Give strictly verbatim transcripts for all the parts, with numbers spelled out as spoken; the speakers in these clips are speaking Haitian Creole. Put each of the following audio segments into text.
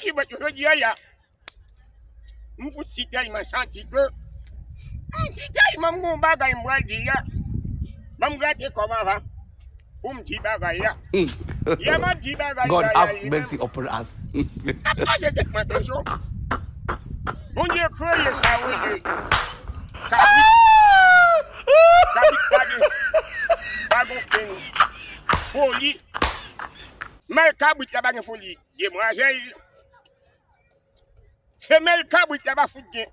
Ki bòt yo jodi a la. M fout si tèlman santi ke m si tèlman m gon bagay m pral di la. Ban m grate kò m avan pou m di bagay la. Lè m ap di bagay la, God have mercy upon us. M ap pase tèt mwen kesyon. Bondye kreye sa w rele kabrit. Kabrit pa gen, pa gen okenn foli. Mal kabrit la pa gen foli. Demwazèl, femèl kabrit la pa fout gen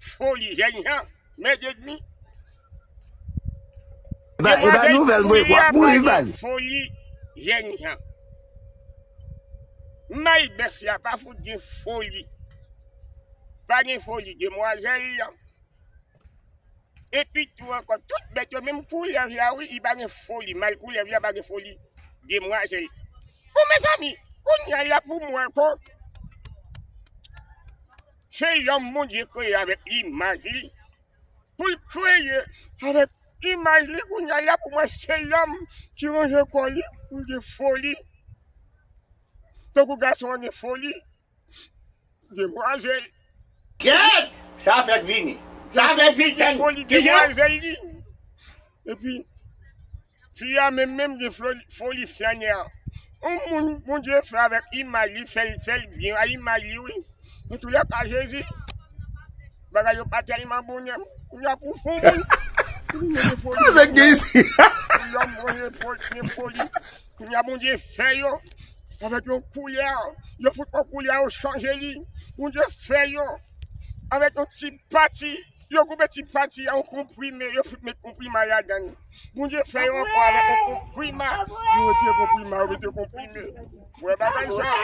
foli jènjan, mèdedmi. Demwazèl, koulye a pa gen foli jènjan. May bèf la pa fout gen foli. Pa gen foli demwazèl. Epi tou ankò, tout bèt yo menm koulèv la, wi, li pa gen foli. Mal koulèv la pa gen foli. Demwazèl. Bon, mezanmi, kounye a la pou mwen ko, se lòm Bondye kreye avèk imaj li. Pou l kreye avèk imaj li, kounye a la pou mwen, se lòm ki ranje kò li pou l gen foli. Tankou gason an gen foli. Demwazèl. Kèt! Sa fèk vini. Sa fèk vini. Foli demwazèl li. Epi fi a menm menm gen foli, foli flannè. Yon moun Bondye fè avèk imaj li, fè l, fè l byen a imaj li, wi. Antoulèka, Jezi, bagay yo pa tèlman bon, non. Kounye a pou fon moun. Kounye a gen foli. Lòm, Bondye, foli, gen foli. Kounye a Bondye fè yo avèk yon koulè, yo fout pran koulè a, yo chanje li. Bondye fè yo avèk yon ti pati, yo koupe ti pati a, yon konprime, yo fout met konprime a ladan l. Bondye fè yo ankò avèk yon konprime, yo retire konprime a, yo mete konprime. Wè bagay sa,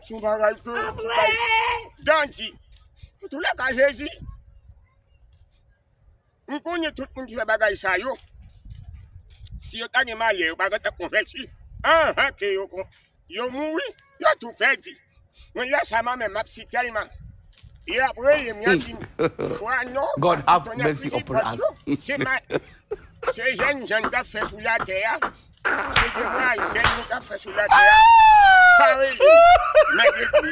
se yon bagay ke, ki bay dandi. Antoulèka, Jezi, M konnen tout moun ki fè bagay sa yo, si yo ta gen malè, yo pa gentan konvèti. Anhan, ke yo kon, yo mouri, yo tou pèdi. Mwen lè sa manman m ap si tèlman. Yo ap rele m, y ap di m, fwa non, God have mercy upon us. Se ma, se jèn jan n t ap fè sou latè a. Se demwazèl nou t ap fè sou latè a. Pa rele m. Mèt epi.